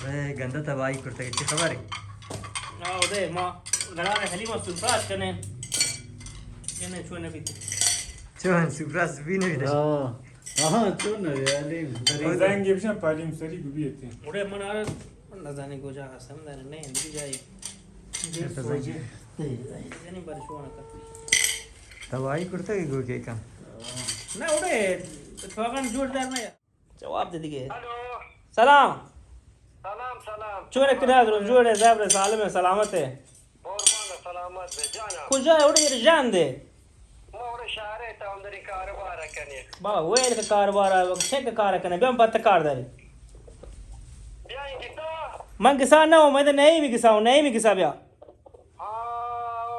اے گندہ تباہی کرتگ، چی خبر ہے؟ آ، اودے ما گران حلیم سورپراز کنے۔ یعنی چون نبیت۔ چون سورپراز بھی نبیت۔ ہاں۔ آہاں، چون نہ حلیم۔ زنگ بشن پالیم سری گو بیتے۔ اڑے من آر نزانی گوجا ہستم، در نہیں، اندر جائی۔ یعنی برشون کت۔ تباہی کرتگ گو کے کم۔ نہ، اڑے اتفاقاً جوڑ دار نہ۔ جواب دے دیگہ۔ ہلو۔ سلام۔ سلام، سلام۔ چون ئے، کدادر ئے، جوڑ ئے، زبر ئے، سالم ئے، سلامت ئے؟ قربان، سلامت بے جانا۔ کجا ئے؟ اڑے ایر جان دے۔ ما اڑے شہر ئے، تا اندری کاروبار کنے۔ بابا، ویل کے کاروبار ہے، چیک کار کنے، بیا پت کار داری۔ بیا انگتا۔ من گسا نہ ہوں، میں تو نہیں بھی گسا ہوں، نہیں بھی گسا بیا۔ آ،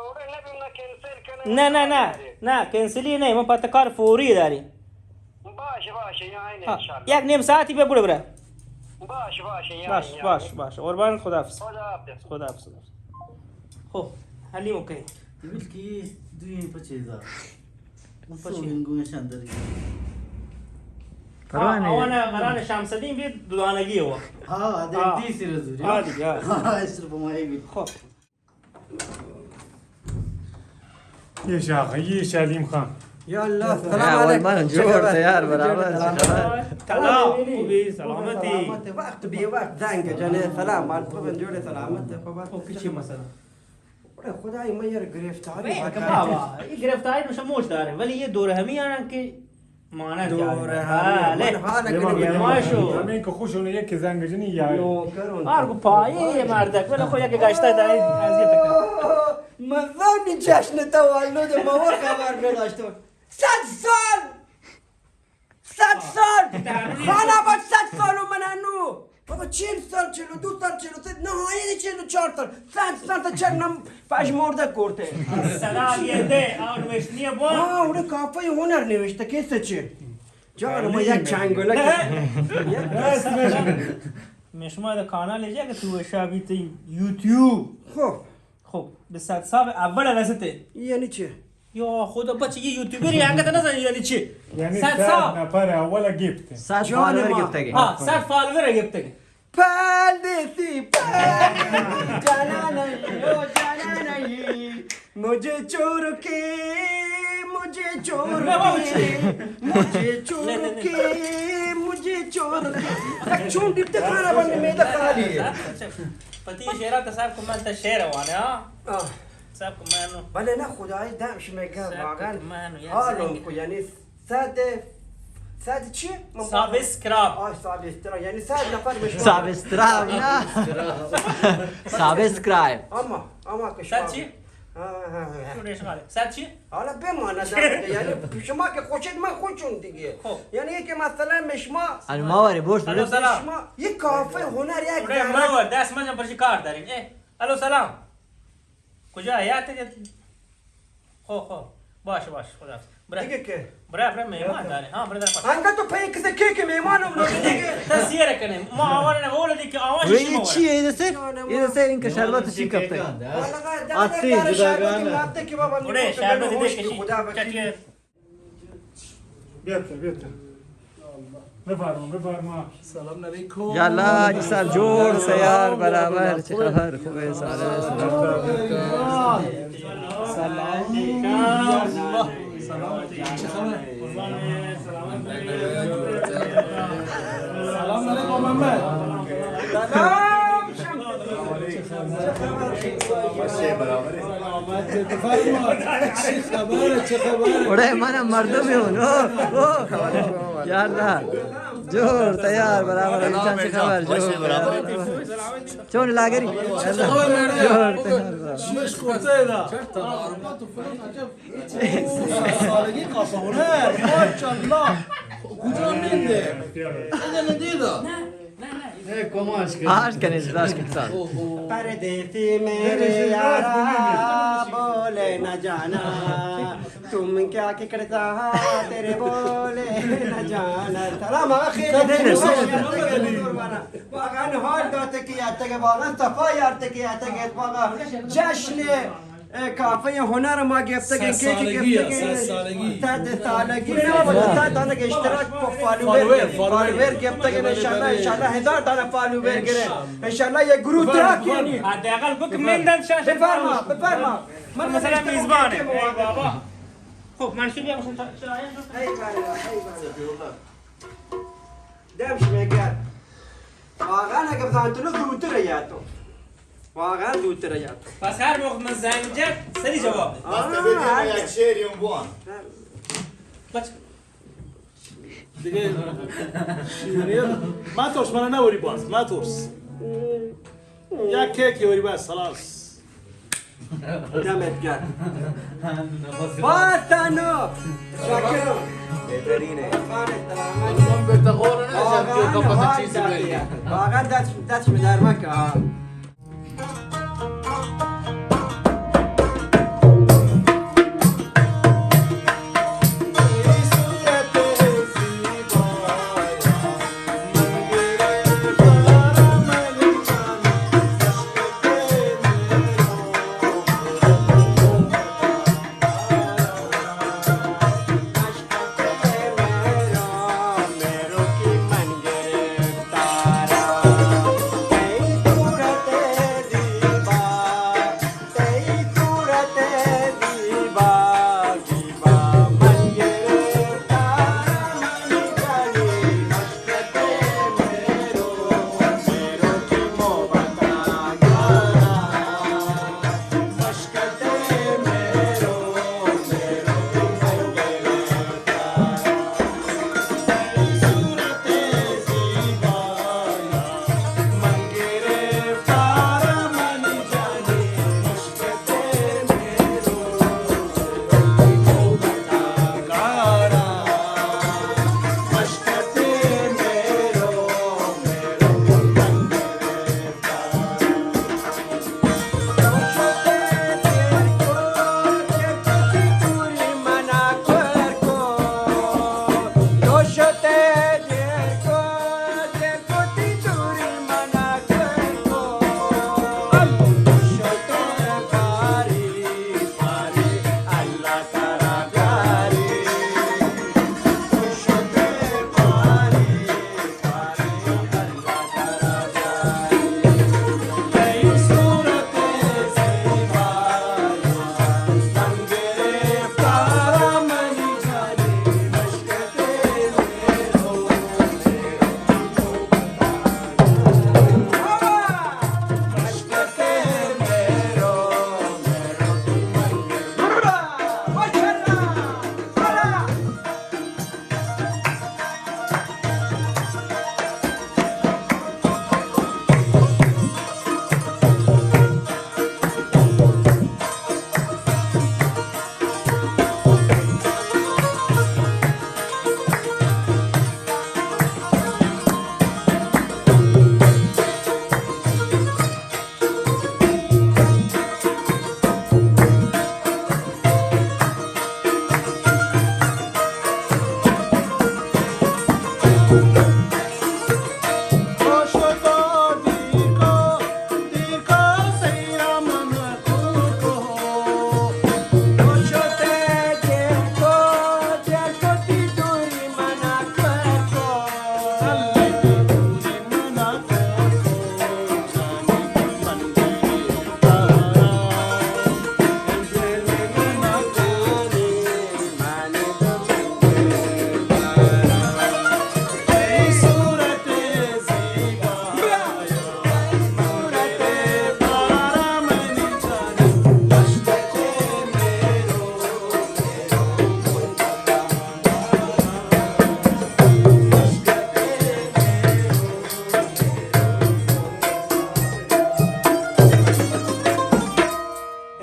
اڑے نبی، نہ کینسل کنے، نہ، نہ، نہ، نہ، کینسلی نہیں، من پت کار فوری داری۔ باش، باش، یعنی ہاں، انشاءاللہ۔ یک نیم ساعتی پہ گڑ برا۔ باش، باش، یعنی، باش، یعنی۔ باش، باش۔ قربان، خدا حافظ۔ خدا حافظ۔ خدا حافظ، خدا حافظ۔ ہو، حلیم اوکے۔ بلکی دوئیں پچے دا۔ پچے۔ سوگن گویں شاندر۔ پرواہ نہیں۔ آوانا، مرانا شام سدیم بھی دودانگی ہوا۔ ہاں، دیکھ ہاں۔ دی سی رزوری۔ ہاں، دیگه، ہاں۔ ہاں، اشرف ہماری بھی۔ خب۔ یہ شاخ، یہ شالیم خان۔ یا اللہ، سلام علیکم۔ من جوڑ تیار برابر۔ سلام، خوبی، سلامتی۔ سلامت، وقت بے وقت زنگ جنے۔ سلام علیکم، جوڑ سلامت، خوب۔ او کچی مسئلہ؟ اڑے خدای من یار گرفتاری۔ بابا، یہ گرفتاری نوشا موش دارے، ولی یہ دور ہمی آنا کہ مانا دور ہاں، ہم لے۔ من حال اگر یہ ماشو۔ ہمیں کہ خوش ہونے یک زنگ جنی یا۔ نوکر ہوں۔ آر کو پائے یہ مردک، بلے خو یک گشتہ داری ازیت کن۔ مزانی جشن تولد ما و خبر نداشتم۔ صد سال! صد سال! خان آباد صد سال و من انو۔ بابا، چهل سال، چهل و دو سال، چهل و سه، نهایت چهل و چهار سال، صد سال تا چر نم پژمرده کرده۔ سلام یه ده، آن وشنیه بو۔ ها، اونه کافه هنر نوشته، کسه چه؟ جان ما یک چنگلک۔ یک دست۔ من شما در کانال جا که تو شابیت یوتیوب۔ خب۔ خب، به صد صاحب اول رسته۔ یعنی چه؟ یا خدا بچ، یہ یوٹیوبر ہے، انگت نہ یعنی چی؟ یعنی صد صد صاحب۔ نفر اول گپت۔ صد جان فالوور ما۔ گپتگے۔ ہاں، صد فالوور گپتگے۔ پال دیسی، پال دیسی، جانا نہیں، او جانا نہیں، مجھے چھوڑ کے، مجھے چھوڑ کے، مجھے چھوڑ کے، مجھے چھوڑ کے۔ چون دیتے کھانا بند میدہ خالی ہے۔ پتی شعرا تصاحب کو من تا شعر وانے، ہاں؟ آہ۔ صاحب کو من۔ بلے نا، خدای دم شمے گم صاحب واقعاً۔ کو من، یا حالوں زنگ۔ کو، یعنی صد، صد چی؟ من سابسکراب۔ آہ، سابسکراب، یعنی صد نفر مش۔ سابسکراب نا۔ سابسکرائب۔ اما، اما کہ صد چی؟ ہاں، ہاں، ہاں۔ تو نیش خالی۔ صد چی؟ حالا بمانا دم، یعنی شما کہ خوشید من خوشون دیگه۔ خب۔ یعنی کہ مثلاً مشما۔ الو، ما واری بوش۔ الو، سلام۔ شما یہ کافی ہنر یک اڑے ذره۔ ما وار دست من پرشی کار دارین۔ اے، الو، سلام۔ کجا حیات ہے؟ خو، خو۔ باش، باش، خدا حافظ۔ برا۔ دیگه که؟ برا، برا، مهمان داره۔ ها، برا، برا۔ انگا تو پای کسی که، که مهمان هم لوٹه دیگه۔ تصویر کنه۔ ما آوان نه اول دی که آوان وی شیشی ما چی وره۔ ہے؟ ایده سه؟ ایده سه این که شربت چی کپته؟ آتی جدا گانا۔ اڑے شربت دی که خدا وکیل۔ بیاد، بیاد۔ بفرما، بفرما۔ سلام علیکم۔ یا اللہ، حاجی صاحب، جوڑ، تیار، برابر، چه خبر؟ خوبه، سلام۔ سلام۔ سلام۔ چه خبر؟ سلام علیکم محمد۔ سلام۔ چه خبر؟ چه خبر؟ اڑے من مردم ہوں۔ او، او۔ یا اللہ۔ جوڑ، تیار، برابر۔ چون چه خبر؟ جوڑ، برابر۔ چون لاگری؟ جوڑ، تیار، برابر۔ شمش کرتے دا۔ سالگی قاسم هنر، ماشاءالله. کجا ننده؟ اگه ندیدا. اے کماش کن۔ آش کنے، داش کن سال۔ اوہو۔ پردیسی میرے یارا بولے نہ جانا، تم کیا کہ کرتا تیرے بولے نہ جانا۔ سلام آخر۔ واقعاً حال داتے کہ آتگے، واقعاً صفا یارتے کہ آتگے، واقعاً جشن اے کافی ہنر ما گپتگ ایں، صد کیچ سالگی، گپتگ ایں۔ صد سالگی۔ صد سالگی نہ، بلے صد دانگ اشتراک پہ فالوور، فالوور، فالوور۔ فالوور گپتگ ایں، انشاءاللہ، انشاءاللہ ہزار دانہ فالوور گرے۔ انشاءاللہ۔ انشاءاللہ یہ گروہ ترا کینی۔ حداقل بک من دن شاش۔ بفرما، بفرما۔ من مثلاً میزبان ہے۔ خب، منصور بیا بسن۔ اے بارے، اے بارے۔ دم شمے گرم۔ واقعاً اگہ بزانتنو زوتر یاتو۔ واقعاً زوتر یاتو۔ پس ہر وقت من زنگ جت، سری جواب دے۔ آہ، بس تبے دیما یک شعری ہم بوان۔ بچ۔ دیگه شعری ما ترس، من نوری باز، ما ترس۔ یک کیکی وری بس، خلاص۔ دمت گرم۔ باز تنو۔ شاکرم۔ بہترین ہے۔ من بہتر غور نہ شاکر، تو پتہ چیز ہے۔ واقعاً دست، دست میں در مکہ۔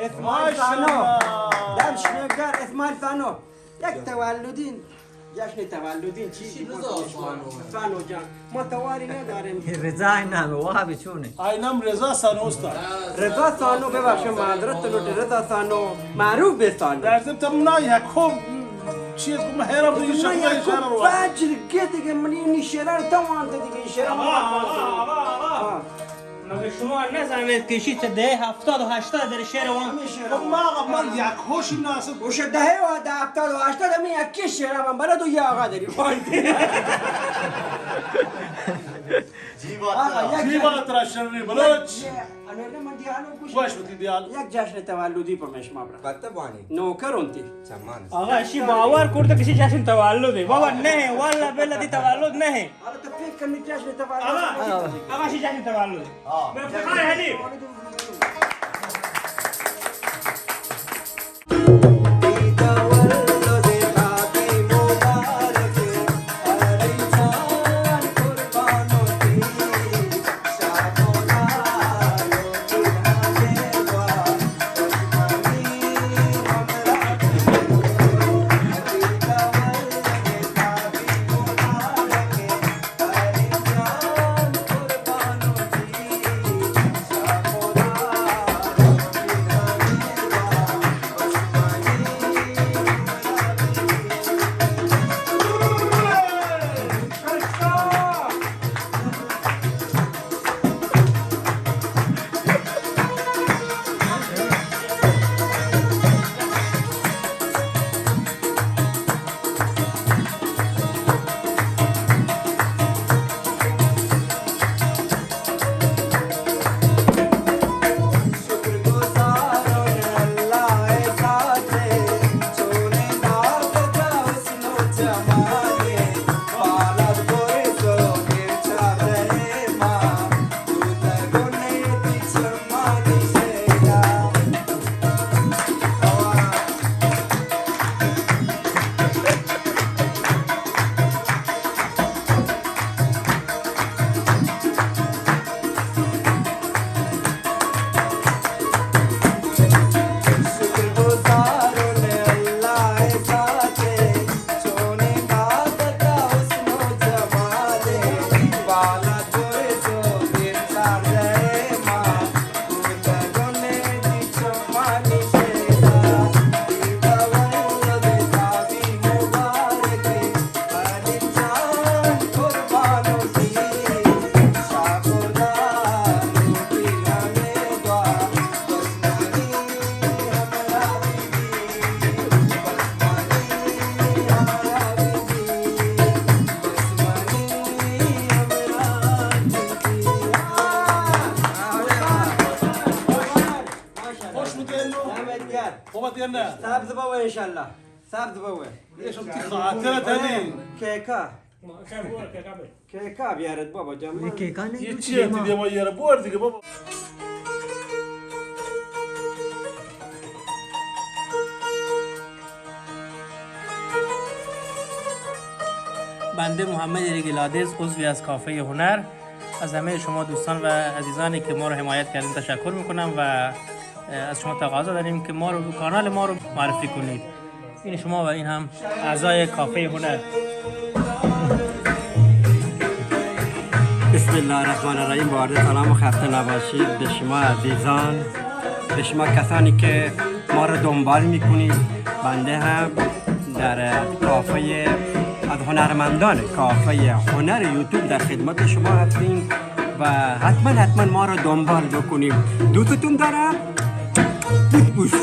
اسماعیل خانو. دم شمگار اسماعیل خانو. یک تولدین، جشن تولدین چیزی رضا بکنش. خانو. خانو جان، ما تواری نداریم. رضا نام وابی چونه؟ آئی نام رضا سانو است. رضا سانو، ببخشید معذرت لوٹی، رضا سانو معروف به سانو. در ضمن تم نا یکو چیز کو حیران بودی، شما یکو اشاره رو. بجر گه دیگه منی نی شعران تو وانته دیگه، شعران. آه، آه، آه، آه. آه. مگه شما نزانید که ایشی چه دهه هفتاد و هشتاد در شعر وان. خب ما، من یک هوشی ناسم. گوش دهه و ده هفتاد و هشتاد همین یکی شعر من بلد و یا آقا داری خوانده. جی بات آقا، یک جی جشن، بات را شرنی بلوچ. یک، انور من دیالوگ گوش. گوش بتی دیالوگ. یک جشن تولدی پر شما برا. بته بانی. نوکر اونتی. چمان. آقا، اشی باور کرده کسی جشن تولده. بابا، نه، والله بالله دی تولد نه. حالا تو فکر کنی جشن تولد. آقا، آقا، اشی جشن تولد. ها. به افتخار حلیم. خوش بوتین نو؟ دمت گرم. خوب بوتین نه؟ سبز بابا انشالله. سبز بابا. یه شب تی خاطر تنی. کیکا. کیکا بیارد بابا جان. یہ کیکا نہیں، یہ چی ہے؟ تی دیما یار بور دیگه بابا. بنده محمد ریگلادز، عضوی از کافهٔ هنر، از همهٔ شما دوستان و عزیزانی که ما رو حمایت کردین تشکر می‌کنم و از شما تقاضا داریم که ما رو، کانال ما رو معرفی کنید. این شما و این هم اعضای کافهٔ هنر. بسم الله الرحمن الرحیم. با عرض سلام و خسته نباشید به شما عزیزان، به شما کسانی که ما رو دنبال می‌کنید. بنده هم در کافهٔ از هنرمندان کافهٔ هنر یوتیوب در خدمت شما هستیم و حتماً، حتماً ما رو دنبال بکنید. دوستتون دارم. بوس بوس.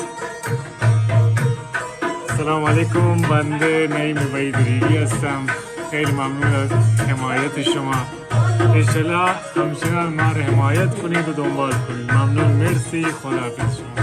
سلام علیکم، بنده نعیم وحید ریگی هستم. خیلی ممنون از حمایت شما. انشالله همچنان ما رو حمایت کنید و دنبال کنید. ممنون، مرسی، خداحافظ شما.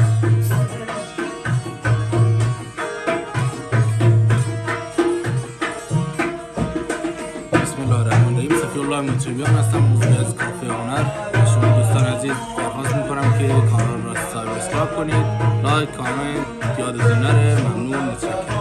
بسم الله الرحمن الرحیم. صفی الله مچویان هستم، عضو از کافهٔ هنر. شما دوستان عزیز درخواست می‌کنم که کانال را سابسکرایب کنید، لایک، کامنت یادتون نره. ممنون، متشکرم.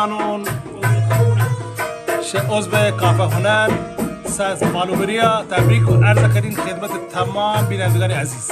قانون شہ عضو کافہ ہنر ساز فالوبریا تبریک و عرض کنین خدمت تمام بینندگان عزیز۔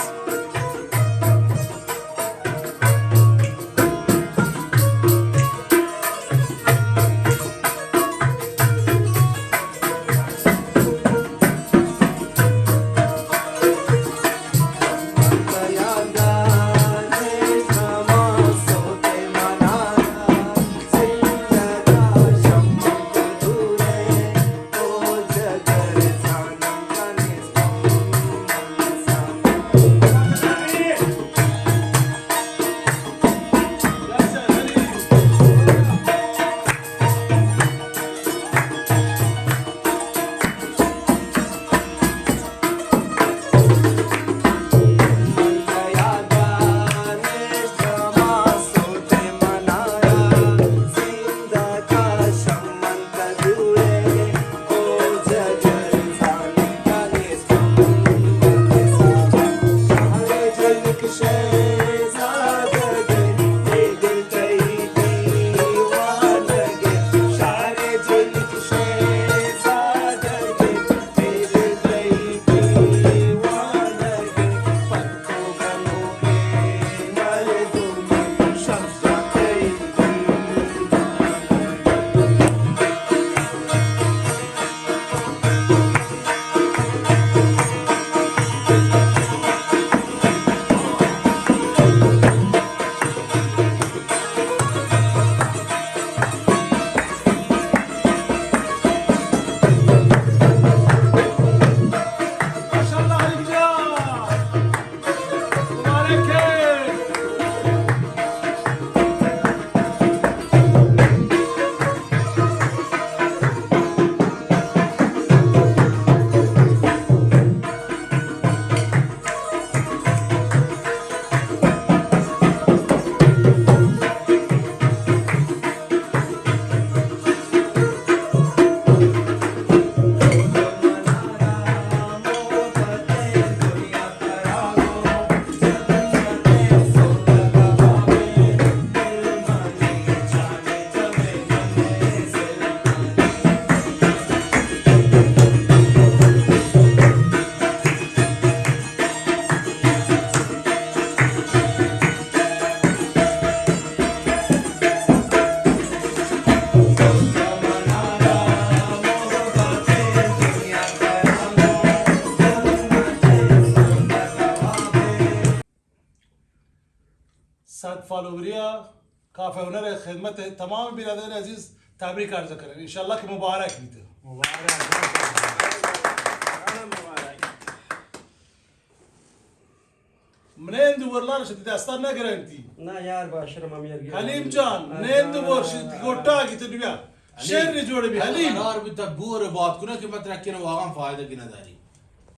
صد فالووریا کافہ ہنر ءِ خدمت ءَ تمام برادران عزیز تبریک عرض کنن، انشاءاللہ کہ مبارک بیت۔ مبارک۔ منند ورلان شتی دستان نہ گرنتی۔ نہ یار، با شرم ہم یار گرنتی۔ حلیم جان، ہاں، منند ہاں، ور شتی ہاں، گوٹا ہاں۔ کی تو بیا۔ حلیم۔ شعر جوڑ بی حلیم۔ قرار بیتا بور بات کنه کہ مطلب کہ واقعا فائدہ کی نداری۔